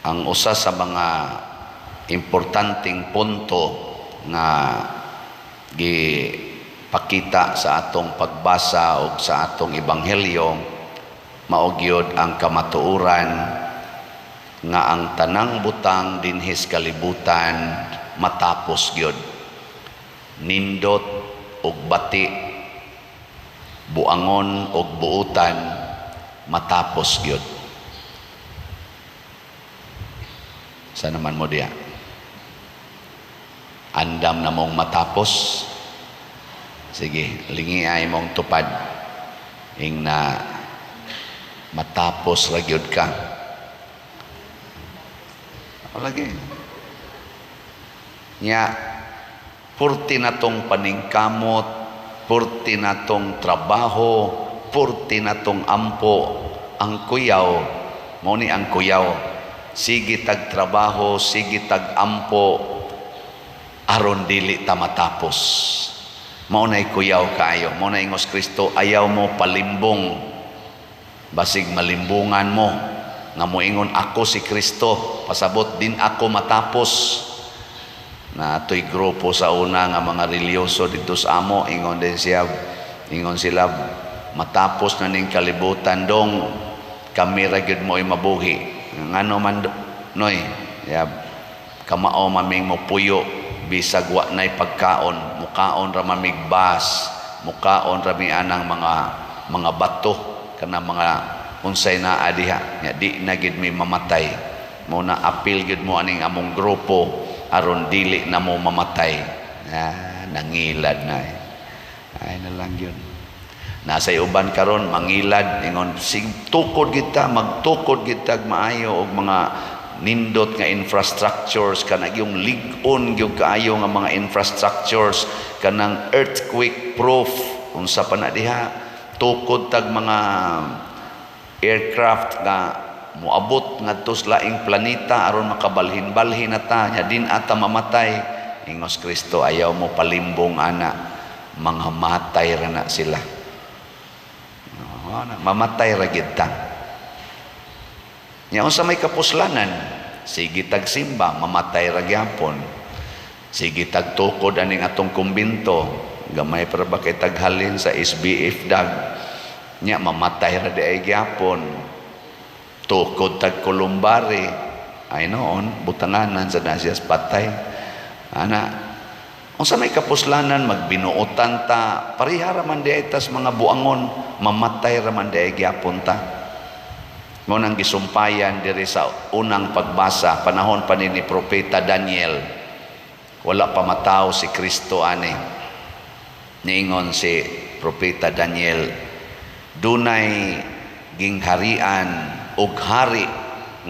Ang usa sa mga importanteng punto nga gipakita sa atong pagbasa o sa atong ebanghelyo mao gyud ang kamatuoran nga ang tanang butang dinhi sa kalibutan matapos gyud. Nindot ug bati, buangon ug buutan, matapos gyud. Sa naman mo diya? Andam na mong matapos? Sige, lingi ay mong tupad. Ing na matapos ra gyud ka. Lagi. Nya, purti na tong paningkamot, purti na tong trabaho, purti na tong ampo, ang kuyaw, mao ni ang kuyaw. Sige tag trabaho, sige tag ampo, aron dili ta matapos. Mao na'y kuyaw kaayo. Mao na ingos Kristo, ayaw mo palimbong. Basig malimbungan mo nga moingon, "Ako si Kristo," pasabot din ako matapos. Na atoy grupo sa una nga mga religyoso dito sa amo, ingon din siya, ingon sila, "Matapos na ning kalibutan dong, kami ra gyud mo'y mabuhi." Ngano man noy? Ya, kamao maming mo puyo bisag wa nay pagkaon, mukaon ra mamig bas, mukaon ra mi anang mga bato kana mga unsay naa diha, nya di na gid mi mamatay. Mo na apil gid mo aning among grupo aron dili na mo mamatay. Ah, nangilad na eh. Ay na lang yun. Nasa uban karon mangilad, ingon sig tukod kita, magtukod kita maayo og mga nindot nga infrastructures, kanang yung lig-on gyud kaayo nga mga infrastructures, kanang earthquake proof, unsa pa na diha, tukod tag mga aircraft nga moabot ngadto sa laing planeta aron makabalhin-balhin na ta, nya din ata mamatay. Ingos Kristo, ayaw mo palimbong ana, mga matay ra na sila. No, na, mamatay ra gid ta. Nya unsa may kapuslanan? Sige tag simba, mamatay ra gyapon. Sige tag tukod aning atong kumbinto, gamay para ba kay taghalin sa SBF dag. Nya mamatay ra di ay gyapon. Tukod tag kolumbari, ay noon butanganan sa nasias patay. Ana, unsa may kapuslanan? Magbinuotan ta, pareha ra man di ay tas mga buangon, mamatay ra man di ay gyapon ta. Mo nang gisumpayan diri sa unang pagbasa, panahon pa ni Propeta Daniel. Wala pa mataw si Kristo ani. Niingon si Propeta Daniel, dunay gingharian og hari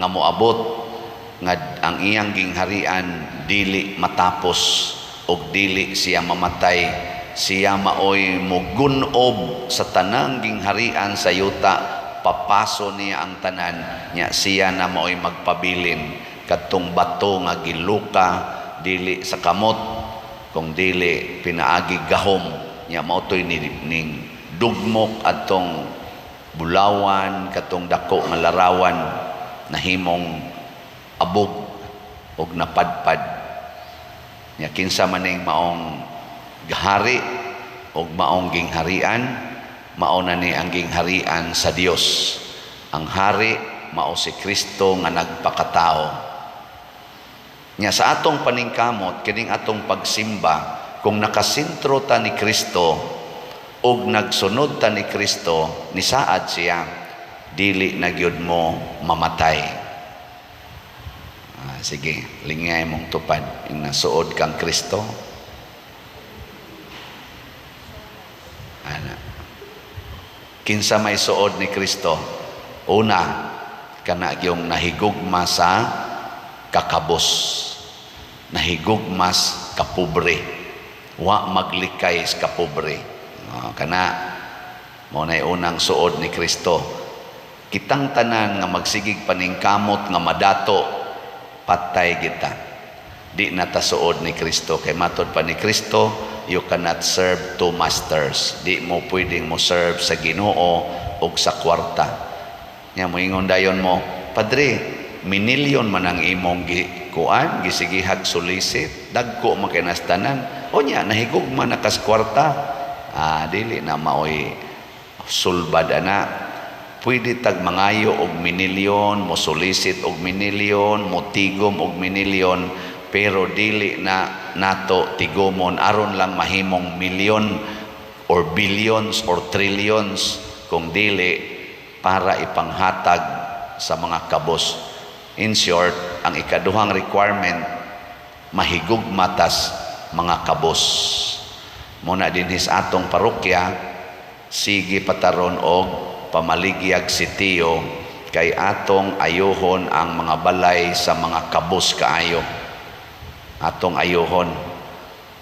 nga moabot nga ang iyang gingharian dili matapos og dili siya mamatay. Siya maoy mugunob sa tanang gingharian sa yuta, papaso niya ang tanan, nya siya na maoy magpabilin kadtong bato nga giluka dili sa kamot kung dili pinaagi gahom nya, mao toy ni, ning dugmok adtong bulawan, katong dako nga larawan, nahimong abog og napadpad. Nya kinsa man ning maong gahari og maong gingharian? Mao na ni ang gingharian sa Dios. Ang hari mao si Kristo nga nagpakatao. Nya sa atong paningkamot, kining atong pagsimba, kung nakasentro ta ni Kristo ug nagsunod ta ni Kristo, nisaad siya, dili na gyud mo mamatay. Ah, sige, lingay mong tupad ing nasuod kang Kristo. Ana. Kinsa may suod ni Kristo? Una, kana yung nahigugma sa kakabos. Nahigugmas kapobre. Wa maglikay sa kapobre. Oh, kana mao nay unang suod ni Kristo. Kitang tanan nga magsigig paningkamot nga madato, patay kita. Di na ta suod ni Kristo kay matod pa ni Kristo, you cannot serve two masters. Di mo pwedeng mo serve sa Ginoo og sa kwarta. Nya moingon dayon mo, "Padre, Minilyon man ang imong gi kuan, gisigihag solicit, dagko man kay nas tanan. Unya nahigugma na kas kwarta. Ah, dili na maoy sulbad ana. Pwede tag mangayo og minilyon, mo solicit og minilyon, mo tigom og minilyon, pero dili na nato tigomon aron lang mahimong milyon or billions or trillions, kung dili para ipanghatag sa mga kabos. In short, ang ikaduhang requirement, mahigugma tas mga kabos. Muna dinhi sa atong parokya, sige pataron og pamaligyag sitiyo kay atong ayuhon ang mga balay sa mga kabos kaayo. Atong ayuhon.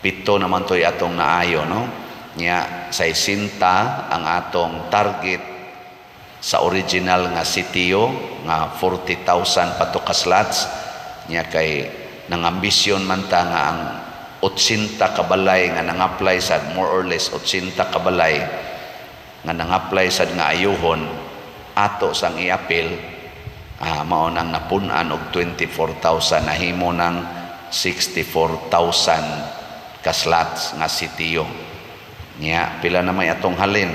Pito naman to'y atong naayo, no? Nya, 60 ang atong target sa original nga sitiyo nga 40,000 pa to ka slots. Nya kay nangambisyon man ta nga ang 80 ka balay nga nang-apply sad, more or less 80 ka balay nga nang-apply sad nga ayuhon, ato sang iapil. Mao nang napun-an og 24,000, nahimo ng 64,000 ka slots nga sitiyo. Nya pila na may atong halin?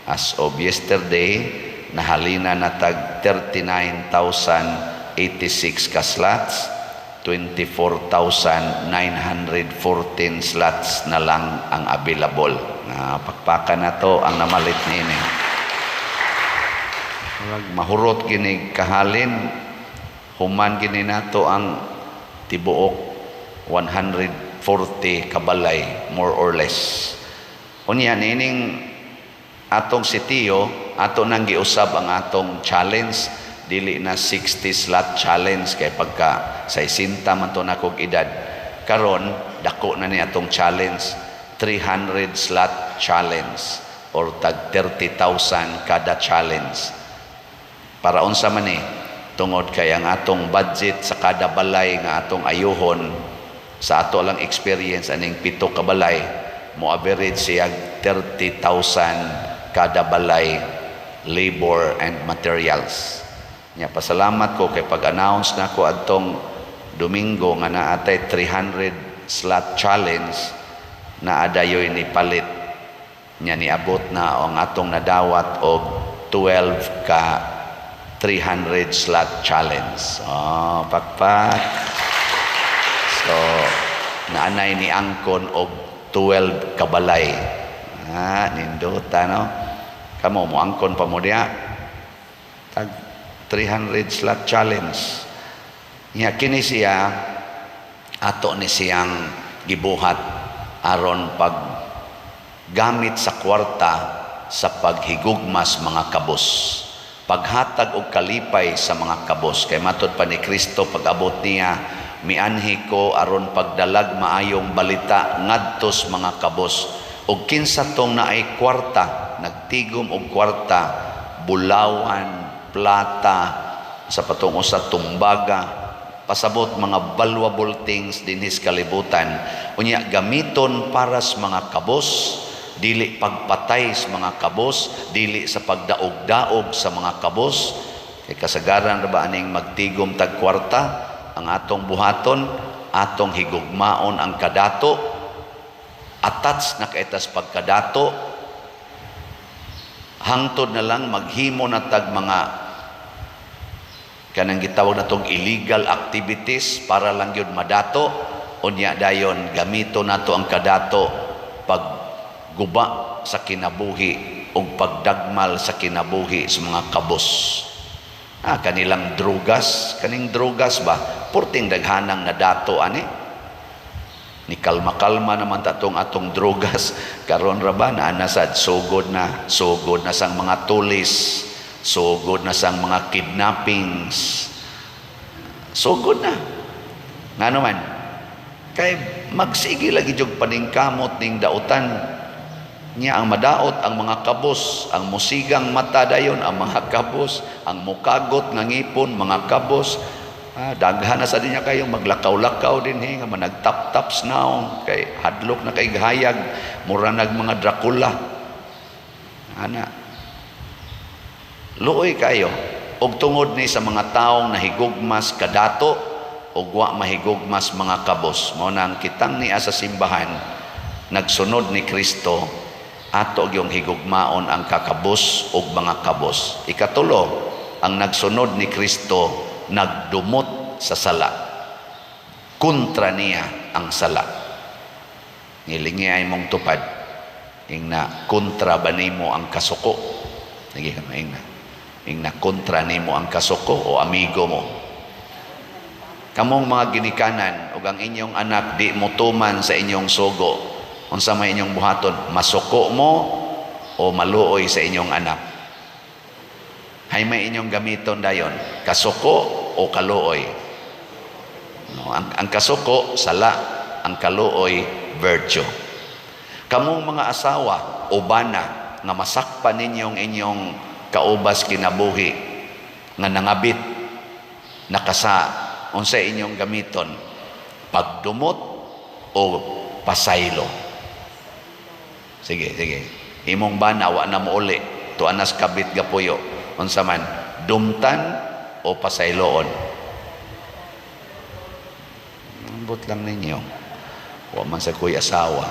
As of yesterday, nahalina na tag 39,086 ka slots. 24,914 slots na lang ang available. Na pakpakan na to ang namalit niini. Murag mahurot gini kahalin, human gini nato ang tibuok 140 kabalay, more or less. Unya niining atong sitiyo, ato nang giusab ang atong challenge, dili na 60 slot challenge kay pagka 60 man to nakog edad. Karon dako na ni atong challenge, 300 slot challenge or tag 30,000 kada challenge. Para unsa man ni? Tungod kay ang atong budget sa kada balay nga atong ayuhon, sa ato lang experience aning pito ka balay, mo average siya 30,000 kada balay, labor and materials. Nya pasalamat ko kay pag-announce na ko adtong Domingo nga naatay 300 slot challenge, na adayoy ni palit. Nya niabot na ang atong nadawat og 12 ka 300 slot challenge. Oh, pakpak. So, naanay ni angkon og 12 kabalay. Ah, nindota, no? Kamo, mo angkon pa mo diha. Tag 300 slot challenge. Nya kini siya, ato ni siyang gibuhat aron pag gamit sa kwarta sa paghigugmas mga kabos. Paghatag og kalipay sa mga kabos, kay matod pa ni Kristo pag-abot niya, "Mianhi ko aron pagdalag maayong balita ngadtos mga kabos." Og kinsa tong naay kwarta, nagtigom og kwarta, bulawan, plata, sa patong usa tumbaga, pasabot mga valuable things dinhi sa kalibutan, unya gamiton para sa mga kabos, dili pagpatay sa mga kabos, dili sa pagdaog-daog sa mga kabos, kay kasagaran ra ba aning magtigom tag kwarta, ang atong buhaton, atong higugmaon ang kadato, attached na kay tas pagkadato, hangtod na lang maghimo na tag mga kanang gitawag natong illegal activities para lang gyud madato. Unya dayon gamito nato ang kadato pagguba sa kinabuhi ug pagdagmal sa kinabuhi sa mga kabos. Ah, kanilang drugas, kaning drugas ba, purting daghanang nadato ani. Ni kalma-kalma naman tatong atong drugas. Karon ra ba naa na sad, sugod na, sugod na sang mga tulis, sugod na sang mga kidnappings, sugod na. Ngano man? Kay magsige lagi jud paningkamot ning dautan niya. Ang madaot ang mga kabos, ang musigang mata dayon ang mga kabos, ang mukagot nga ngipon mga kabos. Ah, daghan na sa niya kayo maglakaw-lakaw din nga managtap-taps now kay hadlok na kay gahayag, mura nag mga Dracula ana. Luoy kayo. Ug tungod ni sa mga taong nahigugmas kadato ug wa mahigugmas mga kabos. Mao nang kitang niya sa simbahan nagsunod ni Kristo, ato gyung higugmaon ang kakabos ug mga kabos. Ikatulo, ang nagsunod ni Kristo nagdumot sa sala. Kontra niya ang sala. Ngilingi ay mong tupad. Ingna, kontra ba nimo ang kasuko? Sige ka, ingna. Ingna, kontra nimo ang kasuko o amigo mo? Kamong mga ginikanan ug ang inyong anak di mo tuman sa inyong sugo, unsa may inyong buhaton? Masuko mo o maluoy sa inyong anak? Hay may inyong gamiton dayon, kasuko o kaluoy? No, ang kasuko sala, ang kaluoy virtue. Kamong mga asawa o bana nga masakpan ninyong inyong kaubas kinabuhi nga nangabit, nakasa, unsa inyong gamiton? Pagdumot o pasaylo? Sige, sige. Imong bana wa na mouli, tuanas kabit gapuyo. Unsa man, dumtan o pasayloon? Ambot lang ninyo. Wa man sa kuy asawa.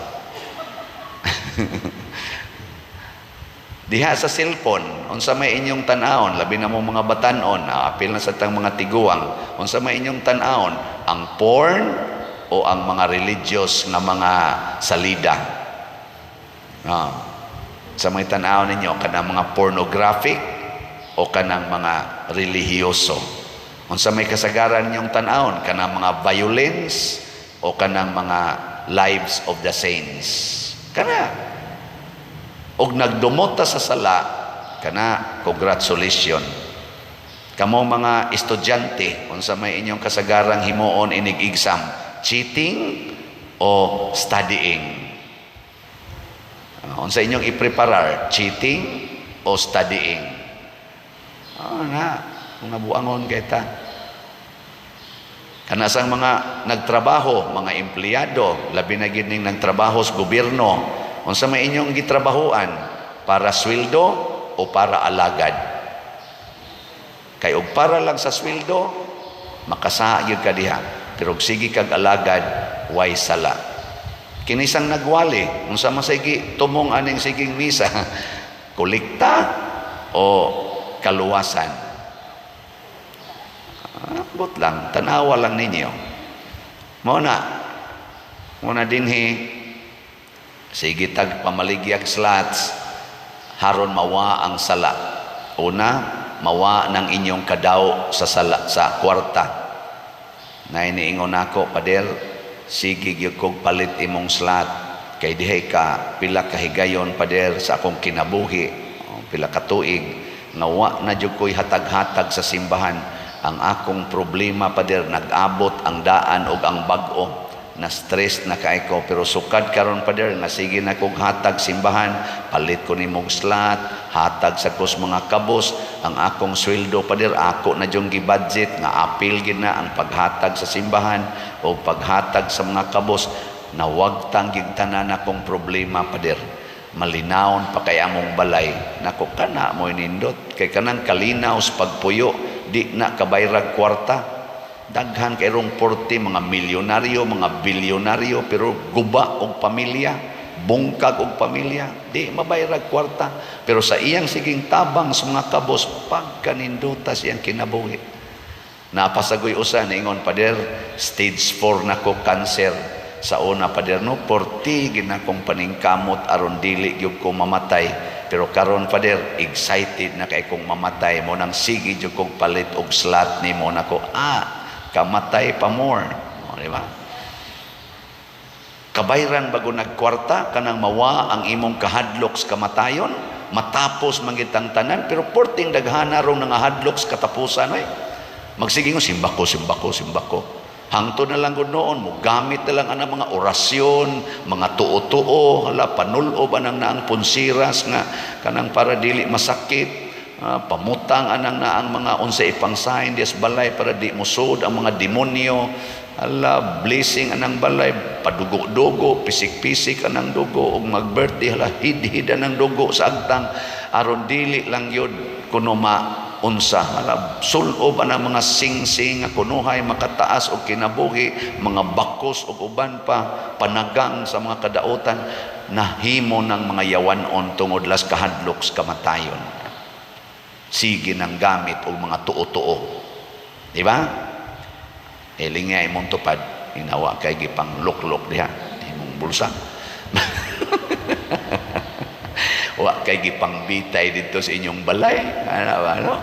Diha sa cellphone, unsa may inyong tan-awon, labi na mo mga batan-on, apil na sa tang mga tiguang, unsa may inyong tan-awon, ang porn o ang mga religious nga mga salida? Sa may tan-awon ninyo, kanang mga pornographic o kanang mga relihiyoso? Unsa may kasagaran ninyong tan-awon, kanang mga violence o kanang mga lives of the saints? Kana og nagdumot ta sa sala, kana congratulations. Kamo mga estudyante, unsa may inyong kasagarang himuon inig exam, cheating o studying? Unsa inyong ipreparar, cheating o studying? Oh, na mga buangon kay ta. Kanasang mga nagtrabaho, mga empleyado, labi na gid ning nagtrabaho sa gobyerno, unsa may inyong gitrabahoan, para sweldo o para alagad? Kay og para lang sa sweldo, makasaa gyud ka diha. Pero og sige kag alagad, way sala. Kinisang nagwali, unsa man sige tumong aning siging misa, kolekta o kaluwasan? Ambot lang, tanawa lang ninyo. Mao na dinhi sige tag pamaligyag slots haron mawa ang sala. Una, mawa ng inyong kadaw sa sala, sa kwarta. Na iniingon nako, "Pader, sige gyud kog palit imong slot kay dihay ka pila ka higayon, pader, sa akong kinabuhi, pila ka tuig nga wa na jud ko'y hatag-hatag sa simbahan. Ang akong problema, pader, nag-abot ang daan og ang bag-o, na stress na kay ko. Pero sukad karon, pader, nga sige na kog hatag simbahan, palit ko nimong slot, hatag sa kos mga kabos. Ang akong sweldo, pader, ako na jung gi-budget nga apil gid na ang paghatag sa simbahan o paghatag sa mga kabos. Nawagtang gig tanan akong problema, pader. Malinawon pa kay among balay." Nako, kana mo nindot kay kanang kalinaw sa pagpuyo, di na kabayrag kwarta. Daghan kay rong porte mga milyonaryo, mga bilyonaryo, pero guba og pamilya, bungkag og pamilya, di mabayrag kwarta. Pero sa iyang siging tabang sa mga kabos, pagkaninduta siyang kinabuhi. Napasagoy usa niingon, "Pader, stage 4 na ko cancer. Sa una, pader, no, porti ginakong paningkamot aron dili gyud ko mamatay. Pero karon, pader, excited na kay kong mamatay mo nang sige jud kog palit og slot nimo." Nako, kamatay pa more. O, di ba? Kabayran bago nagkwarta kanang mawa ang imong kahadlok sa kamatayon, matapos mangitang tanan, pero porting daghana rong nangahadlok sa katapusan oy. Magsige ngo simba ko, simba ko, simba ko. Hangtod na lang gud noon, mo gamit na lang ang mga orasyon, mga tuo-tuo, hala panulob anang naang punsiras nga kanang para dili masakit, pamutang anang naang mga unsa ipang sign dias balay para di musod ang mga demonyo. Hala, blessing anang balay, padugo-dugo, pisik-pisik anang dugo ug mag-birthday, hala hid-hid anang dugo sa agtang aron dili lang yun kuno ma unsa hala, sulob ang mga singsing nga kunuhay makataas og kinabuhi, mga bakos ug uban pa, panagang sa mga kadautan, nahimo ng mga yawanon tungod las kahadlok sa kamatayon. Sige ng gamit og mga tuo-tuo, di ba? Hiling nga imong tupad, inawa kay gipang luklok diha imong bulsa. Wa kay gipangbitay dito sa inyong balay. Ano ba, no?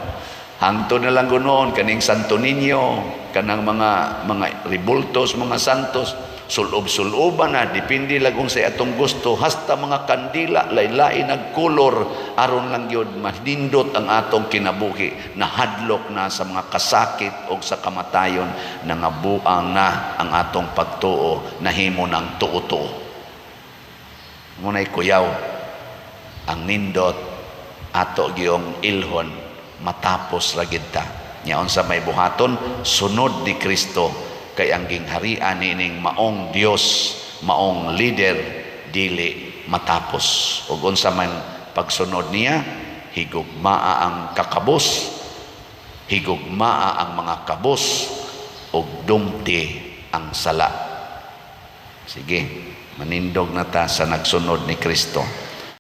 Hangtod na lang gunoon kaning Santo Niño, kanang mga ribultos, mga santos, sulob-suloban na, depende lang kung sa atong gusto, hasta mga kandila, lain-lain nagkulor, aron lang yun, manindot ang atong kinabuhi, nahadlok na sa mga kasakit o sa kamatayon, nangabuang na ang atong pagtuo, nahimo ng tuo-tuo. Muna'y kuyaw, ang nindot ato giyong ilhon, matapos ra gid ta. Nya unsa may buhaton? Sunod ni Kristo, kay ang gingharian nining maong Dios, maong leader, dili matapos. Ug unsa man pagsunod niya? Higugmaa ang kakabos, higugmaa ang mga kabos, ug dumti ang sala. Sige, manindog na ta sa nagsunod ni Kristo.